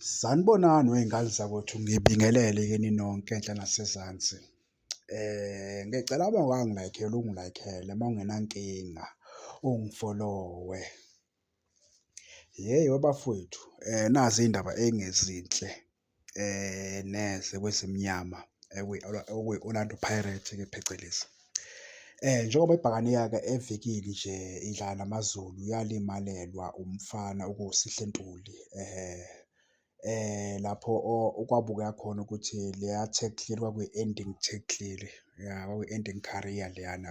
Sanibonani wey'ngane zakwethu, ngibingelele kini nonke enhla nasezansi. Ngicela uma ungakang'layikheli ungilayikhele uma ungenankinga ungifolowe. Yeyi webafwethu nazi iy'ndaba ey'ngezinhle neze kweZimnyama okuyi-Orlando Pirates-ke phecelezi. Njengoba ibhakaniya-ke evikini nje idlala naMaZulu yalimalelwa umfana okuwuSihle Ntuli lapho okwabukeka khona ukuthi leya tackle kwakuyi-ending tackle, ya kwakuyi-ending career leyana.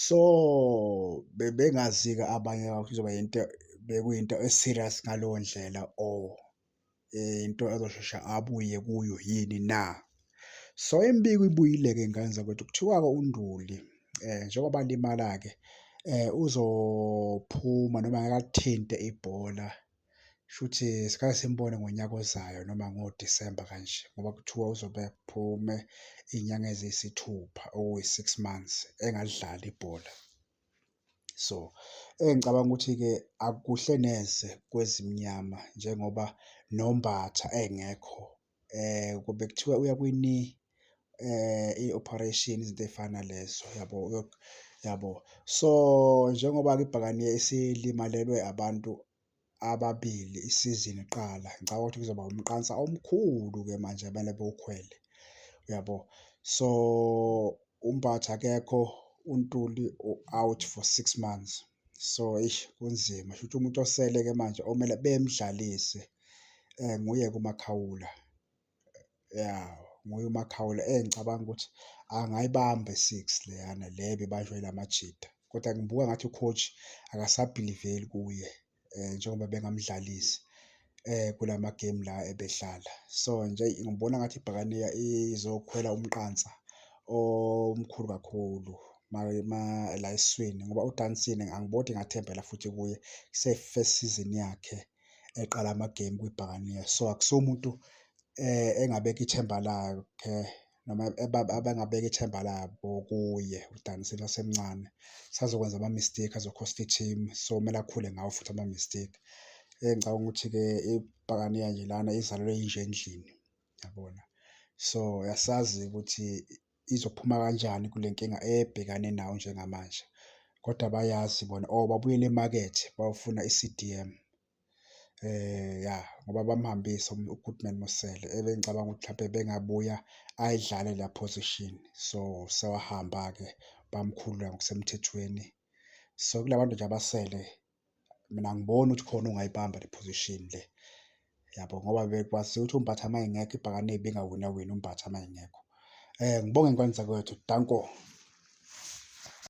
So, bebengazi-ke abanye kuzoba yinto bekuyinto e-serious ngaleyo ndlela or into azoshesha abuye kuyo yini na? So, imibiko ibuyile-ke y'ngane zakwethu, kuthiwa-ke uNduli njengoba alimala-ke uzophuma noma ngeke alithinte ibhola shuthi singake simbone ngonyaka ozayo noma ngoDisemba kanje ngoba kuthiwa uzobe ephume iy'nyanga eziyisithupha, okuyi-six months engalidlali ibhola. So, engicabanga ukuthi-ke akukuhle neze kweZimnyama njengoba noMbatha engekho bekuthiwa uya kwi-knee i-operation izinto ey'fana nalezo yabo, yabo. So, njengoba-ke ibhakaniya isilimalelwe abantu ababili isizini iqala, ngicabanga ukuthi kuzoba umqansa omkhulu-ke manje abamele bewukhwele, uyabo? So, uMbatha akekho, uNtuli u-out for 6 months. So, eish kunzima shuthi umuntu osele-ke manje okumele bemdlalise nguye-ke uMakhawula, ya nguye uMakhawula engicabanga ukuthi angayibamba i-six leyana le ebibanjwa ila majita, kodwa ngibuka ngathi u-coach akasabhiliveli kuye njengoba bengamdlalisi kula magemu la ebedlala. So nje ngibona ngathi ibhakaniya izokhwela umqansa omkhulu kakhulu la esiswini ngoba uDansini angiboni ukuthi ngingathembela futhi kuye kuse-first season yakhe eqala amagemu kwibhakaniya. So, akusiwo umuntu engabeka ithemba lakhe noma abangabeka ithemba labo kuye uDansini usasemncane. Usazokwenza ama-mistake azo-cost-a i-team, so kumele akhule ngawo futhi ama-mistake. Engicabanga ukuthi-ke ibhakaniya nje lana izalelwe yinja endlini, yabona? So, asazi ukuthi izophuma kanjani kule nkinga ebhekane nayo njengamanje, kodwa bayazi bona or babuyele emakethe bayofuna i-CDM. Ya, ngoba bamhambisa uGoodman Mosele ebengicabanga ukuthi mhlampe ebengabuya ayidlale leya position. So, sewahamba-ke bamkhulula ngokusemthethweni. So, kula bantu nje abasele mina angiboni ukuthi khona ongayibamba le position le, yabo ngoba bekwaziwa ukuthi uMbatha uma engekho ibhakaniya ibingawinawini uMbatha uma engekho. Ngibonge ngane zakwethu, danko.